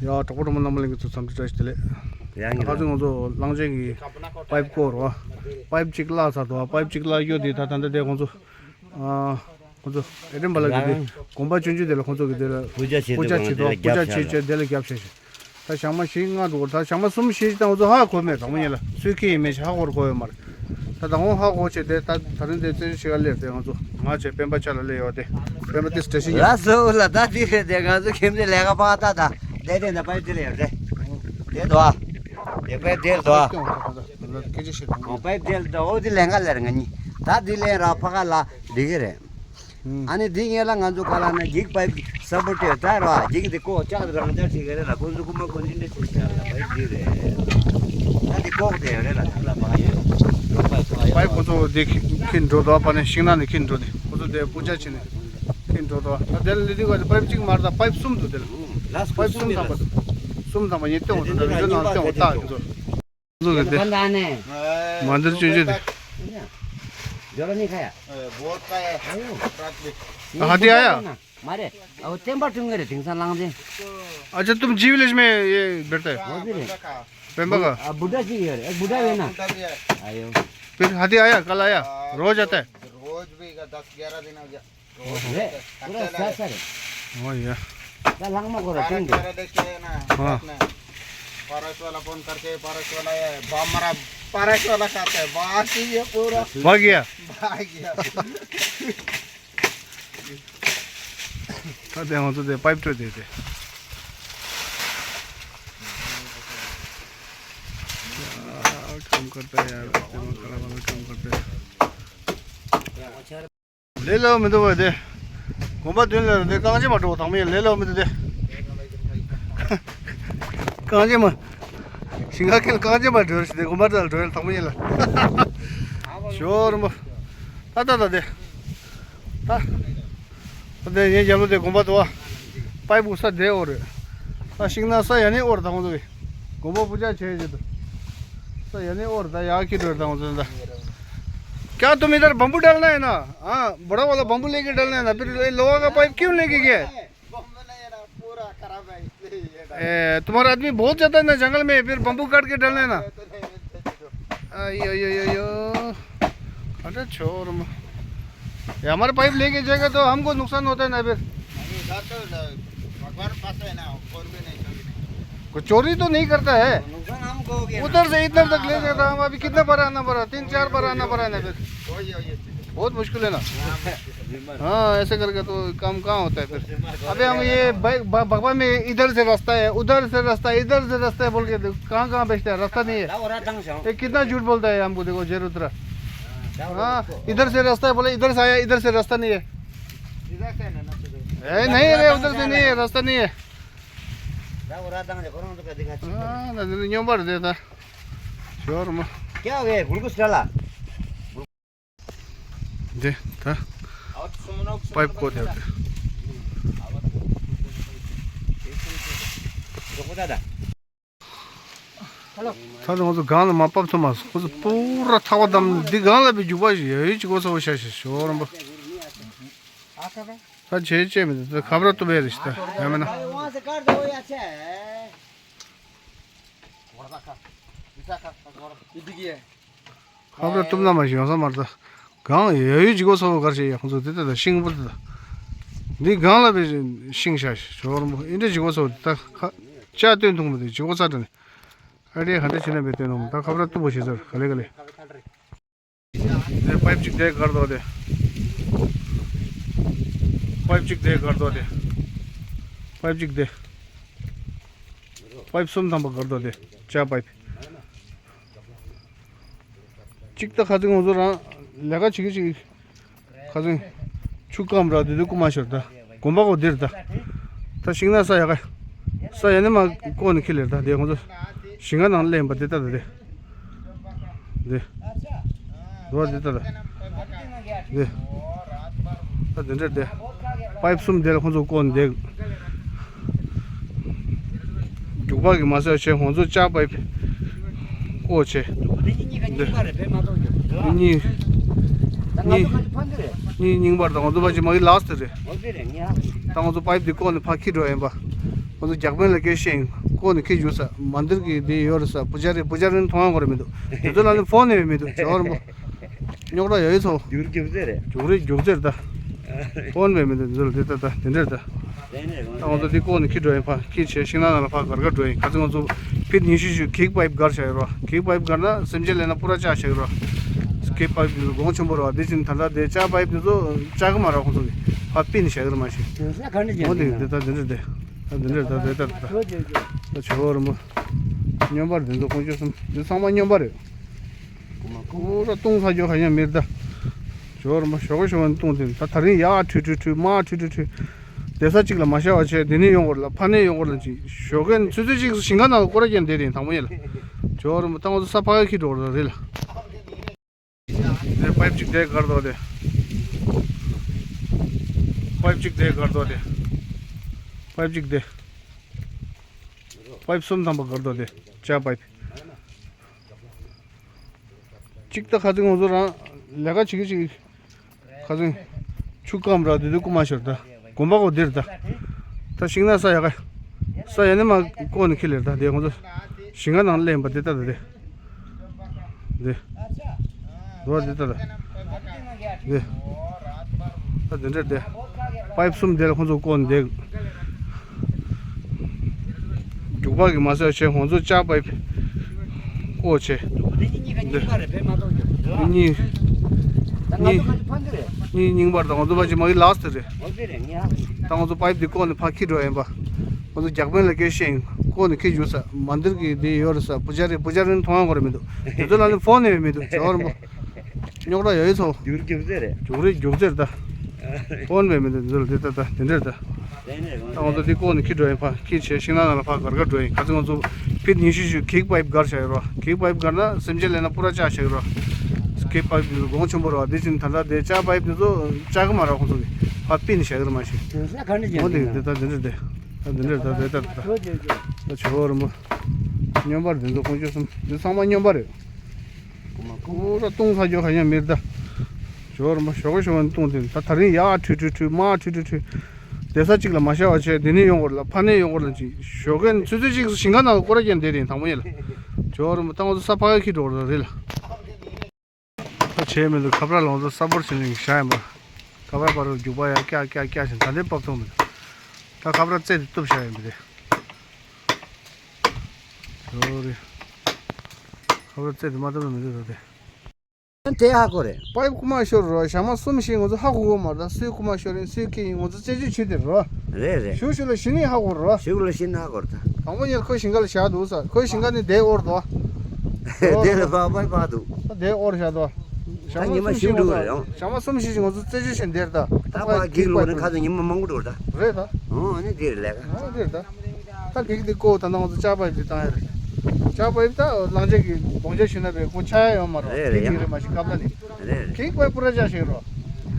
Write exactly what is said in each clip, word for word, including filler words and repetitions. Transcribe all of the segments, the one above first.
ཡ། གྲོགས་པོ་གྲོགས་མོ་རྣམ་པ་ལྷན་རྒྱས་ཚོ་འཚམས་འདྲི་བཀྲ་ཤིས་བདེ་ལེགས། ཡ། ད་ཁ་སང་ང་ཚོ་གླང་ཆེན་གྱི་པའིབ་བསྐོར་བ། པའིབ་གཅིག་བརླག་ཚར་འདུག་པའིབ་གཅིག་བརླག་ཡོད་དེ་ད་ད་ལྟ་དེ་ཁོང་ཚོ། ཨ། ཁོང་ཚོ་ཨེ་ཏྲེམ་པ་ལགས་ཀྱི་དེ་དགོན་པ་ཆུང་ཆུང་དེ་ལ་ཁོང་ཚོ་གི་དེ་ལ་པུ་ཇ་བྱེད་པུ་ཇ་དུས་བྱེད་དུས་པུ་ཇ་བྱེད་བྱེད་དེ་ལ་རྒྱབ་བྱས་ཤག་ད་ཞག་མ་བཞི་ལྔ་འགྲོ་གི་ད་ཞག་མ་གསུམ་བཞི་ཞིག་ད་ང་ཚོ་ཧ་གོ་མེད། དྲང་མོ་ཉིད་ལ་སུས་ཁྱེར་ཡིན་མིན་ཞིག་ཧ་གོ་ར་གོ་ཡོད་མ་རེད། ད་དང་པོ་ཧ་གོ་བྱས་དེ་ད་ད་རིང་དེ་བཙན་བྱོལ་ཤི་ག་སླེབས་དེ་ང་ཚོ་ང་བྱས་སྤེན་པ་ཆ་ལ་སླེབས་ཡོད་དེ་སྤེན་པ་དེ་བཀྲ་ཤིས་ལ་སོ་ལ་ད་དེ་རེད་དེ་ང་ཚོ་ཁྱིམ་དེ་ལས་ཀ་ཕ་ད་ད་དེ་དེ་ད་པའིབ་དེ་ལ་ཡོད་རེད། དེ་དོ་ཨ་དེ་པའིབ་དེ་ལ་དོ་ཨ་སྐད་ཆ་བཤད་དང་པའིབ་དེ་ལ་དོ་ཨོ་དེ་ལས་ཀ་ལས་ར་ང་གཉིས་ད་དེ་ལས་ར་ཕ་ག་ལ་འགྲིག་གི་རེད། ཨ་ནི་འདི་ངེད་ལ་ང་ཚོ་ག་ལ་ན་འགྱིག་པའི་སབ་པོ་ཏེ་ད་ར་འགྱིག་འདི་ཀོ་ལྕགས་རང་ལྕགས་ཅིག་རེད་ལ་ཁོང་ཚོ་ཁུ་མ་ཁོ་འདི་འདྲ་ཅིག་ལ་པའི་འདི་རེད། ད་འདི་ཀོག་དེ་རེད་ལ་ད་ལ་པ་ཡོད་རོགས་པའི་པ་ཡོད། པའི་ཁོང་ཚོ་འདི་ཁྱེར་འགྲོ་དོ་པ་ནས་ཤིང་ནགས་ནས་ཁྱེར་འགྲོ་ནས་ཁོང་ཚོ་དེ་པུ་ཇ་བྱས་ནས་ཁྱེར་འགྲོ་དོ། ད་དེ་ལ་ལི་ཏི་ག་དེ་པའིབ་གཅིག་མ་རེད་ད་པའིབ་གསུམ་འདུག་དེ་ལ་ལ་པའིབ་གསུམ་ཐམ་པ་གསུམ་ཐམ་པ་ཡིན་སྟོན་འོང་ད་བི་ཌིའོ་ནང་སྟོན་འོང་ད་ཁྱེད་ཚོ། ཚོ་གི་དེ། མ་འདིར་སྐྱོན་བརྗོད་དེ། ཇོ་ར་ནི་ཁ་ཡ། ཧ་དི་ཨ་ཡ། མ་རེད། ཨོ་བསྟན་པ་ཀྲུང་གི་རེད་དེང་སང་གླང་ཆེན། अच्छा तुम जीव लेश में ये बैठते हैं? वो भी रहे। पेम्बा का? आ, बुड्ढा जी है, एक बुड्ढा है ना? आयो। फिर हाथी आया, कल आया? रोज आता है? रोज भी का दस ग्यारह दिन हो गया। रे, पूरा सासर। ओ या। दा लंगमा को रटिंग। हाँ। फॉरेस्ट वाला फोन करके फॉरेस्ट वाला है, बामरा फॉरेस्ट वाला खाता है, बाकी ये पूरा भाग गया। भाग गया। ད་དེ་ང་ཚོ་དེ་པའིབ་སྤྲོད་དེ་དེ། क्या काम करता है यार, दिमाग खराब वाला काम करता है। ལས་སླ་པོ་མི་འདུག་པ་དེ། དགོན་པ་མདུན་ལ་དེ་རྐང་རྗེན་མ་འགྲོ་དང་མི་ལས་སླ་པོ་མི་འདུག་དེ། རྐང་རྗེན་མ། ཞིང་ཁ་ཁེལ་རྐང་རྗེན་མ་འགྲོ་ཞིག་དེ་དགོན་པ་དེ་ལ་འགྲོ་ཡ་དང་མི་ཡིན་ལ། ཞོ་རིན་པོ། ད་ད་ད་དེ། ད། ད་དེ་ངའི་རྒྱབ་ལོ་དེ་དགོན་པ་དུ་བ། པའི་པུ་ས་དེ་འོ་རེད། ད་ཤིང་ནགས་ས་ཡ་ནི་འོ་རེད་ད་ཁོང་ཚོ་གི། དགོན་པ་པུ་ཇ་བྱས་བྱེད་དུ། ས་ཡ་ནི་འོ་རེད་ད་ཡག་གི་འགྲོ་རེད་ད་ཁོང་ཚོ་ད། क्या तुम इधर बम्बू डालना है ना? हाँ, बड़ा वाला बम्बू लेके डालना है ना, फिर ये लोहा का पाइप क्यों लेके गए? ए, तुम्हारा आदमी बहुत जाता है ना जंगल में, फिर बम्बू काट के डालना है ना। अयो, यो, यो, यो। अरे छोर म-, ये हमारे पाइप लेके जाएगा तो हमको नुकसान होता है ना फिर। नहीं, इधर तो भगवान पास है ना, कोई भी नहीं चोरी नहीं। कोई चोरी तो नहीं करता है। नुकसान हमको हो गया ना। उधर से इधर तक ले जाता है, हम अभी कितना बार आना पड़ा, तीन चार बार आना पड़ा है ना फिर। वही, वही। बहुत मुश्किल है ना। हाँ, ऐसे करके तो काम कहाँ होता है फिर। अबे हम ये ब-, ब-, बगवा में इधर से रास्ता है, उधर से रास्ता है, इधर से रास्ता है बोल के देखो, कहाँ कहाँ बेचता है, रास्ता नहीं है। ये कितना झूठ बोलता है हमको, देखो जेरुद्रा। हाँ, इधर से रास्ता है बोले, इधर से आया, इधर से रास्ता नहीं है। ए, नहीं रे, उधर से नहीं है, रास्ता नहीं है। हाँ, ना, ना, न्यों बार देता। शोर म-। क्या हो गया, ग्लूकोज डाला? དེ་ད་པའིབ་བཀོད་དེ་དེ། ད་ང་ཚོ་སྒང་ལ་མ་བབས་ཐུབ་མ་སོང་། ཁོ་ཚོ་པུ་ར་ཐག་པ་བསྡམས་འདི་སྒང་ལ་བའི་རྒྱུག་པ་ཞིག་ཡོད་ཡོད་ཅིག་གོ་ཚ་བོ་ཤ་ཤ་ཞོ་རམ་པ། ད་བྱེད་བྱེད་མི་འདུག་ད་ཁབ་ར་གཏུབ་ཡ་རེད་ཤི་ད་ཡང་མིན་ན། ཁབ་ར་གཏུབ་ན་མ་ཞིག་ཡོང་ས་མ་རེད་ད། གང་ཡོད་ཡོད་ཅིག་གོ་ཚ་བོ་གར་བྱེད་ཡ་ཁོང་ཚོ་དེ་ལྟ་ད་ཤིང་བུ་དེ་ད། འདི་གང་ལ་བའི་ཤིང་ཤ་ཞོ་རམ་པ་ཨིན་འདྲ་ཅིག་གོ་ཚ་བོ་དེ་ད་ཁ་ཅག་སྟོན་ཐུང་མི་འདུག་ཅིག་གོ་ཚ་དྲན། ཨ་རེ་ཧ་འདྲ་བྱེད་ན་བའི་སྟོན་ཐུང་མི་ད་ཁབ་ར་གཏུབ་པོ་བྱེད་ཚར་ག་ལེ་ག་ལེ། དེ་པའིབ་གཅིག་དེ་བཀར་འདུག་དེ། པའིབ་གཅིག་དེ་བཀར་འདུག་དེ། པའིབ་གཅིག་དེ། པའིབ་གསུམ་ཐམ་པ་བཀར་འདུག་དེ། ཇ་པའིབ། གཅིག་ད་ཁ་ཚིག་ང་ཚོ་རང་ལས་ཀ་བྱེད་ཀྱི་ཅིག་ཁ་ཚིག་ཆུ་སྐམ་ར་དེ་དུས་རྐུ་མ་ཤོར་ད། དགོན་པ་གོ་འདིར་ད། ད་ཤིང་ནགས་ས་ཡ་ག་ས་ཡ་ནི་མ་བཀོག་ནས་ཁྱེར་ལེར་ད་དེ་ཁོང་ཚོ་ཞིང་ཁ་ནང་ལེན་པ་དེ་ལྟ་ད་དེ། དེ། རོ་དེ་ལྟ་ད། དེ། ད་དེ་འདྲ་དེ། པའིབ་གསུམ་དེ་ལ་ཁོང་ཚོ་བཀོག་ནས་དེ། རྒྱུག་པ་གི་མ་ཟད་བྱས་ཁོང་ཚོ་ལྕགས་པའི་ཨོ་ཆེ། འདི་གཉིས་གཉིས་གཉིས་རྙིང་པར་དང་ང་ཚོ་ཕ་ཅི་མ་གི་ལགས་དེ་རེད། ད་ང་ཚོ་པའིབ་འདི་བཀོག་ནས་ཕ་ཁྱི་འགྲོ་ཡིན་པ། ཁོ་ཚོ་རྒྱག་དཔོན་ལ་སྐད་བཤད་ཡིན། ཁོ་ནི་ཁྱེད་བཞུགས་ས་མན་དིར་གྱི་དེ་ཡོད་རེད་ས། པུ་ཇ་རི་པུ་ཇ་རི་མཐོང་ཡང་གོ་རེ་མི་འདུག་དེ་ཚོ་ལ་ནི་ཕོན་ནས་མི་འདུག་ཇོ་བོ་རིན་པོ། རྙོག་དྲ་ཡོད་ཡོད་ཚོ། རྒྱུག་རྒྱུག་ཚེ་རེད། རྒྱུག་རེད་རྒྱུག་ཚེ་རེད་ད། ཕོན་བས་མི་འདུག་དེ་ཚོ་ལ་དེ་ད་ད་དེ་འདྲ་རེད་ད། ད་ང་ཚོ་འདི་བཀོག་ནས་ཁྱེར་འགྲོ་ཡིན། ཕ་ཁྱེར་བྱས་ཤིང་ནགས་ནང་ལ་ཕ་སྒར་སྒར་འགྲོ་ཡིན། ཁ་ཚིག་ང་ཚོ་ཕིཊ་ཉི་ཤུ་ཞིག་གིག་པའིབ་སྒར་བྱ་ཡོད་རོ། གིག་པའིབ་སྒར་ན་སེམས་ཅན་ལས་ན་པུ་ར་ལྕགས་བྱ་ཡོད་རོ། གིག་པའིབ་དེ་ཚོ་གོང་ཆེན་པོ་རོ། དེ་བཞིན་ད་ལྟ་དེ་ལྕགས་པའིབ་དེ་ཚོ་ལྕགས་གི་མ་རོ། ཁོང་ཚོ་གི་ཕ་པིན་བྱ་གི་རོ་མ་ཤེས། དེ་ས་ག་འདྲ་ཅན་འོ་དེ་དེ་ད་དེ་འདྲ་དེ་ད་དེ་འདྲ་ད་དེ་ད་ད་ད་ཆོ་རོ་མོ། སྨྱོན་པར་དེ་ཚོ་ཁོང་ཆོ་གསུམ་དེ་ཚང་མ་སྨྱོན་པ་རེད། ཁོ་ར་བཏུང་ཚར་རྒྱུ་ཧ་ཡང་མེད་ད། ཇོ་བོ་རིན་པོ་ཞོགས་ཀས་ཞོགས་ནས་བཏུང་དེ་ད་ད་རིང་ཡར་ཁྲུས་ཁྲུས་ཁྲུས་མར་ཁྲུས་ཁྲུས་ཁྲུས། བསྡད་ས་གཅིག་ལ་མ་བཞག་པ་བྱས། འདི་ནས་ཡོང་དགོས་ལ་ཕ་ནས་ཡོང་དགོས་ལ་ཅིག་ཞོགས་ཀས་ནས་ཚུད་ཚུད་ཅིག་ཞིང་ཁ་ནང་ལ་སྐོར་ར་བརྒྱབ་བསྡད་དེ་དང་པོ་ཉིད་ལ། ཇོ་བོ་རིན་པོ་ད་ང་ཚོ་ས་ཕ་ག་ཁྱེར་འགྲོ་དགོས་རེད་ལ། དེ་པའིབ་གཅིག་དེ་སྒར་འདུག་དེ། པའིབ་གཅིག་དེ་སྒར་འདུག་དེ། པའིབ་གཅིག་དེ། པའིབ་གསུམ་ཐམ་པ་སྒར་འདུག་དེ། ལྕགས་པའིབ། གཅིག་ད་ཁ་ཚིག་ང་ཚོ་རང་ལས་ཀ་བྱེད་ཀྱི་ཅིག་ཁ་ཚིག་ཆུ་སྐམ་ར་དེ་དུས་རྐུ་མ་ཤོར་ད། དགོན་པ་གོ་དེར་ད། ད་ཤིང་ནགས་ས་ཡ་ག་ས་ཡ་ནི་མ་བཀོག་ནས་ཁྱེར་ལེར་ད། དེ་ཁོང་ཚོ་ཞིང་ཁ་ནང་ལེན་པ་དེ་ལྟ་ད་དེ། དེ། རོ་དེ་ལྟ་ད། དེ། ད་དེ་འདྲ་དེ། པའིབ་གསུམ་དེ་ལ་ཁོང་ཚོ་བཀོག་ནས་དེ། རྒྱུག་པ་གི་མ་ཟད་བྱས་ཁོང་ཚོ་ལྕགས་པའིབ་བཀོག་བྱས། འདི་གཉིས་གཉིས་ཀ་རྙིང་པ་རེད། བེད་མ་གཏོང་རྒྱུ། གཉིས། ད་ང་ཚོ་གཉིས་ཕན་གི་རེད། གཉིས་རྙིང་པ་རེད། ད་ང་ཚོ་ཕ་ཅི་མ་གི་ལགས་ཏེ་རེད། འོ་དེ་རེད། ངས་ཧ་གོ། ད་ང་ཚོ་པའིབ་འདི་བཀོག་ནས་ཕར་ཁྱེར་འགྲོ་ཡིན་པ། ང་ཚོ་རྒྱག་དཔོན་ལ་སྐད་བཤད་ཡིན། བཀོག་ནས་ཁྱེར་རྒྱུག་ས་མན་དིར་གི་འདི་ཡོད་རེད་ས། པུ་ཇ་རི་པུ་ཇ་རི་མཐོང་ཡང་གོ་རེ་མི་འདུག་དེ་ཚོ་ལ་ནི་ཕོན་ནས་མི་འདུག་ཇོ་བོ་རིན་པོ། རྙོག་དྲ་ཡོད་ཡོད་ཚོ། རྒྱུག་རྒྱུག་ཚེ་རེད། རྒྱུག་རེད་རྒྱུག་ཚེ་རེད་ད། ཕོན་བས་མི་འདུག་དེ་ཚོ་ལ་དེ་ད་ད་དེ་འདྲ་རེད་ད། ད་ང་ཚོ་འདི་བཀོག་ནས་ཁྱེར་འགྲོ་ཡིན། ཕར་ཁྱེར་བྱས་ཤིང་ནགས་ནང་ལ་ཕར་སྒར་སྒར་འགྲོ་ཡིན། ཁ་ཚིག་ང་ཚོ་ཕིཊ་ཉི་ཤུ་ཞིག་གིག་པའིབ་སྒར་བྱ་ཡོད་རོ། གིག་པའིབ་སྒར་ན་སེམས་ཅན་ལས་ན་པུ་ར་ལྕགས་བྱ་ཡོད་རོ། གིག་པའིབ་དེ་ཚོ་གོང་ཆེན་པོ་རོ། དེ་བཞིན་ད་ལྟ་དེ་ལྕགས་པའིབ་དེ་ཚོ་ལྕགས་གི་མ་རོ། ཁོང་ཚོ་གི་ཕར་པིན་བྱ་གི་རེད་མ་ཤེས། དེ་ས་ག་འདྲ་ཅན་འོ་དེ་འདྲ་དེ་ད་དེ་འདྲ་དེ། ད་དེ་འདྲ་ད་དེ་ད་དེ་ད། ད་ཇོ་བོ་རིན་པོ། སྨྱོན་པར་དེ་ཚོ་ཁོང་ཆོ་གསུམ་དེ་ཚང་མ་སྨྱོན་པ་རེད། ཁོ་ར་བཏུང་ཚར་རྒྱུ་ཧ་ཡང་མེད་ད། ཇོ་བོ་རིན་པོ་ཞོགས་ཀས་ཞོགས་ནས་བཏུང་དེ་ད་ད་རིང་ཡར་ཁྲུས་ཁྲུས་ཁྲུས་མར་ཁྲུས་ཁྲུས་ཁྲུས། བསྡད་ས་གཅིག་ལ་མ་བཞག་པ་བྱས། འདི་ནས་ཡོང་དགོས་ལ་ཕ་ནས་ཡོང་དགོས་ལ་ཅིག་ཞོགས་ཀས་ནས་ཚུད་ཚུད་ཅིག་ཞིང་ཁ་ནང་ལ་སྐོར་ར་བརྒྱབ་བསྡད་དེ་དང་པོ་ཉིད་ལ། ཇོ་བོ་རིན་པོ་ད་ང་ཚོ་ས་ཕ་ག་ཁྱེར་འགྲོ་དགོས་རེད་ལ། ད་བྱས་མི་འདུག་ཁ་པར་ལ་ང་ཚོ་ས་འབོར་བྱེད་ནས་བཞག་ཡིན་པ། ཁ་པར་པར་རྒྱུག་པ་ཡར་བཀྱག་བཀྱག་བཀྱག་བཞིན་ད་ལྟའི་བབས་ཐོག་མི་འདུག་ད་ཁ་པར་རྩེ་དེ་གཏུབ་བཞག་ཡིན་པ་རེད། ཇོ་རེད། ཁ་པར་རྩེ་དེ་མ་གཏུབ་ན་མི་འདུག་ད་དེ། དེ་ཧ་གོ་རེད། པའིབ་རྐུ་མ་ཤོར་རོ། ཞག་མ་གསུམ་བཞི་ང་ཚོ་ཧ་གོ་གོ་མ་རེད། ད་སུའི་རྐུ་མ་ཤོར་ཡིན་སུའི་རྐུས་ཡིན་ང་ཚོ་རྩད་གཅོད་བྱེད་དེ་རོ། རེད་རེད། ཞུ་ཞུ་ལ་གཞི་ནས་ཧ་གོ་རོ། ཞུ་ལ་གཞི་ནས་ཧ་གོ་རེད་ད། དང་པོ་ཉིད་ཁོའི་ཞིང་ཁ་ལ་བཞག་འདུག་ས། ཁོའི་ཞིང་ཁ་ནས་དེ་འོར་དོ། དེ་ལ་པའིབ་པའིབ་འདུག་ད་དེ་འོར་བཞག་དོ། ད་ཉི་མ་བཞི་འགྲོ་རེད་ཨང་། ཞག་མ་གསུམ་བཞི་ང་ཚོ་རྩད་གཅོད་བྱེད་འདིར་ད། ད་པ་གིག་ལོག་ནས་ཁ་ཚོ་ཉི་མ་མང་པོ་འགྲོ་རེད་ད། རེད་ད། ཨོ་ཨ་ནི་འདིར་ལས་ཀ། ཨོ་འདིར་ད། ད་གེག་འདི་བཀོག་ད་ནང་ཚོ་ལྕགས་པའིབ་འདི་བཏང་ཡ་རེད། ལྕགས་པའིབ་ད་གླང་ཆེན་གྱི་སྡོང་ཆ་ཞུས་ན་རེད། ཁོ་ཆགས་ཡ་ཡོད་མ་རེད། རེད་རེད་གེག་ཡང་རེད་མ་ཤེས་སྐབས་ལ་ནི། རེད་རེད། གེག་པའིབ་པུ་ར་ལྕགས་ཤིག་རོ།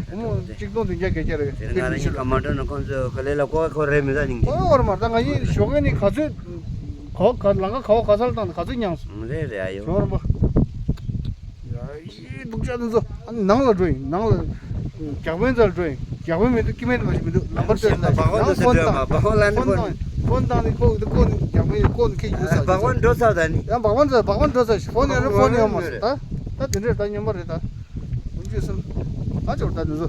ཨོ་མོ་གཅིག་སྟོང་བདུན་བརྒྱ་བརྒྱད་བརྒྱ་རེད། དེ་ང་རང་ཉིད་ཀ་མ་འགྲོ་ན་ཁོང་ཚོ་ག་ལེ་ལ་ཀོ་ཁོ་རེད་མི་ད་ནིང་དེ། ཨོ་ཡོད་མ་རེད། ད་ང་གཉིས་ཞོགས་ཀས་ནི་ག་ཚོད་ག་བ་ག་ལང་ཀ་ག་བ་ག་ས་ལ་བཏང་ནས་ག་ཚོད་མྱངས་སོང་། རེད་རེད། ཨ་ཡོ། ཞོགས་རིམ་པ། ཡ་ཡི་སྡུག་ཅག་འདི་ཚོ་ཨ་ནི་ནང་ལ་འགྲོ་ཡིན། ནང་ལ་རྒྱག་དཔོན་རྩར་འགྲོ་ཡིན། རྒྱག་དཔོན་མི་འདུག་སྐྱིད་མེད་མ་ཞིག་མི་འདུག་ལམ་བར་སྟོན་ན་ཡང་ཕོན་བཏང་ཕོན་བཏང་ནས་ཁོ་གི་ཁོ་ནི་རྒྱག་དཔོན་ཡིན། ཁོ་ནི་ཁྱེད་ཡོད་ས་བག་བ་འགྲོ་ཚར་ད་ནི། ཡང་བག་བ་འགྲོ་བག་བ་འགྲོ་ཚར་ཞིག་ཕོན་ཡོད་རེད། ཕོན་ཡོད་མ་སོང་ད། ད་དེ་འདྲས་ད་སྨྱོན་པ་རེད་ད། ཀུན་སྤྱོད་སེམས། ད་ཅོར་ད་འདི་ཚོ།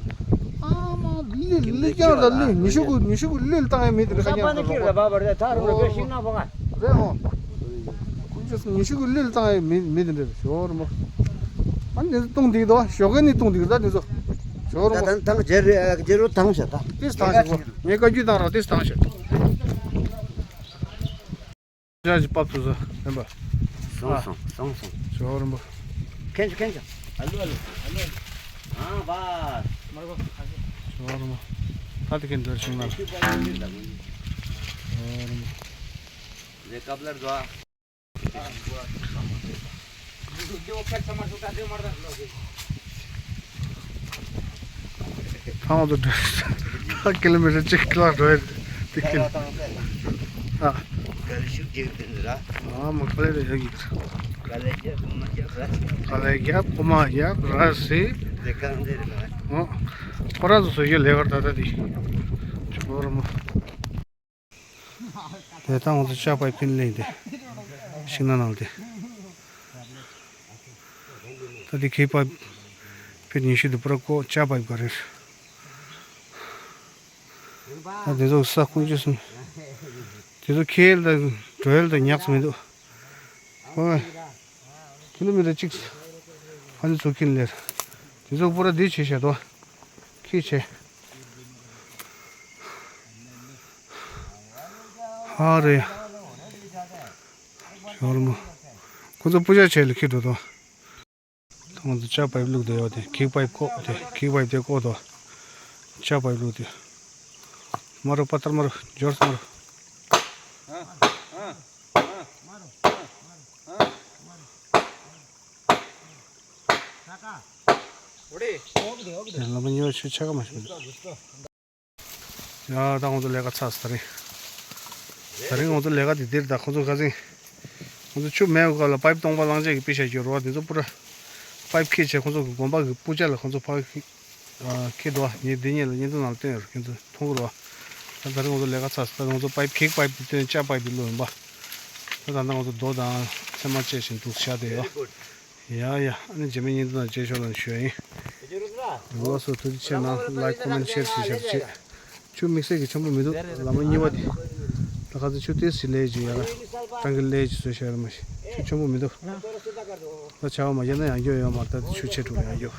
ཨ་མ་ལི་ལི་རྐྱང་ད་ལི་ཉི་ཤུ་དགུ་ཉི་ཤུ་དགུ་ལི་ལི་བཏང་ཡ་མི་དེ་འདྲ་ཁ་ཉག་ད་ལོ། རེད་ཧོ། ཀུན་སྤྱོད་སེམས་ཉི་ཤུ་དགུ་ལི་ལི་བཏང་ཡ་མི་མི་དེ་འདྲ་ཞོར་མོ། ཨ་ནི་བཏུང་འདིག་དོ་ཞོགས་ཀས་ནི་བཏུང་འདིག་ད་འདི་ཚོ། ཞོར་མོ། ད་ད་ད་རྗེ་རུ་རྗེ་རུ་བཏང་ཤག་ད། ཏིས་བཏང་ཤག་གོ། ངས་བཀའ་བརྒྱུད་བཏང་རོགས་ཏིས་བཏང་ཤག་ཅག་ཅིག་བབས་ཐུབ་ས་ཡིན་པ། སོང་སོང་སོང་སོང་། ཞོར་མོ། ཁེན་ཆོ་ཁེན་ཆོ། ཨ་ལོ་ཨ་ལོ་ཨ་ལོ། ཨ་བ། མར་གོ། ཞོར་མོ། ད་དེ་ཁེན་འདོར་ཤིང་ན། ཞོར་མོ། ཁ་ང་ཚོ་འགྲོ་ད་ཀི་ལོ་མི་ཊར་གཅིག་ལ་འགྲོ་ཡ་དེ་ཀི་ལོ། ཨ། ཨ་མ་ཁ་ལེ་རེ་ཡ་གི། ཁ་ལེ་རྒྱབ་ཁོ་མ་རྒྱབ་ར་སི། ཨོ། ཁོ་ར་ཚོ་སོ་ཡོད་ལེ་བར་ད་ད་དེ། ཆུ་བོ་ར་མོ། དེ་ད་ང་ཚོ་ལྕགས་པའི་ཕིན་ལེན་དེ་ཤིང་ནགས་ནང་དེ། ད་དེ་ཁེག་པའི་ཕིན་ཉི་ཤུ་དེ་པུ་ར་ཀོ་ལྕགས་པའི་ག་རེ། ད་དེ་ཚོ་ས་ཁུངས་ཅི་སོང་། དེ་ཚོ་ཁེལ་ད་འགྲོ་ཡལ་ད་ཉག་ཙམ་མི་འདུག་ཨོ། ཁི་ལོ་མི་ཊར་གཅིག་ཧ་ནི་ཚུགས་ཀྱིན་ལེར། དེ་ཚོ་པུ་ར་འདི་བྱས་བཞག་དོ། ཁི་བྱས། ཧ་རེ། ཞོར་མོ། ཁོ་ཚོ་པུ་ཇ་བྱས་ལ་ཁི་འགྲོ་དོ། ང་ཚོ་ལྕགས་པའི་བླུགས་དེ་ཡོད་དེ་ཁེག་པའི་ཀོ་དེ་ཁེག་པའི་དེ་ཀོ་དོ། ལྕགས་པའི་བླུགས་དེ། མ་རུ་པ་ཏར་མ་རུ་འབྱོར་སོང་མ་རུ། ལམ་ཉོ་ཆུ་ཆ་ག་མ་ཤོད། ཡ་ད་ང་ཚོ་ལས་ཀ་ཚར་སོང་ད་རིང་། ད་རིང་ང་ཚོ་ལས་ཀ་དེ་འདིར་ད་ཁོ་ཚོ་ཁ་སེང་། ང་ཚོ་ཆུ་མེད་སྐབས་ལ་པའིབ་སྟོང་པ་བླངས་བྱས་ཀྱི་པི་ཤ་ཞོར་བ་དེ་ཚོ་པུ་ར། པའིབ་ཁྱེར་བྱས་ཁོ་ཚོ་གི་དགོན་པ་གི་པུ་ཇ་ལ་ཁོ་ཚོ་ཕ་གི། ཁྱེད་དོ་ངས་འདི་ཉིད་ལ་བརྙན་ཐུང་ནང་བཏོན་ཡོད་ཁྱེད་ཚོ་མཐོང་གི་རོ། ད་ད་རིང་ང་ཚོ་ལས་ཀ་ཚར་སོང་ད་ང་ཚོ་པའིབ་ཁེག་པའིབ་དེ་བཏོན་ལྕགས་པའིབ་དེ་བླུགས་ཡིན་པ། ད་ད་ལྟ་ང་ཚོ་རྡོ་དང་ཚེར་མ་བཅས་བཞིན་འདུག་བཞག་བསྡད་ཡོད། ཡ་ཡ་ཨ་ནི་རྗེས་མའི་བརྙན་ཐུང་ནང་མཇལ་ཆོག་ལ་ཞུ་ཡ་ཡིན། ལགས་སོ་ཐུགས་རྗེ་ཆེ་གནང་། ལའིཀ་ཀོ་མེན་ཤེར་བྱེད་ཤར་བྱེད། ཆུ་དམིགས་བསལ་གྱི་ཆེན་པོ་མི་འདུག་ལམ་ལ་གཉིས་པ་དེ། ད་ག་ཚོད་ཆུ་ཏོག་ཙམ་ལས་ཀྱི་ཡ་ལ། སྤྲང་གི་ལས་ཀྱི་བཟོས་ཤར་མ་ཤེས་ཆུ་ཆེན་པོ་མི་འདུག་ད་བྱ་བ་མ་བྱས་ན་ཡང་སྐྱོ་ཡོད་མ་རེད་ད་ཆུ་ཆེ་དྲུག་ཡང་སྐྱོ།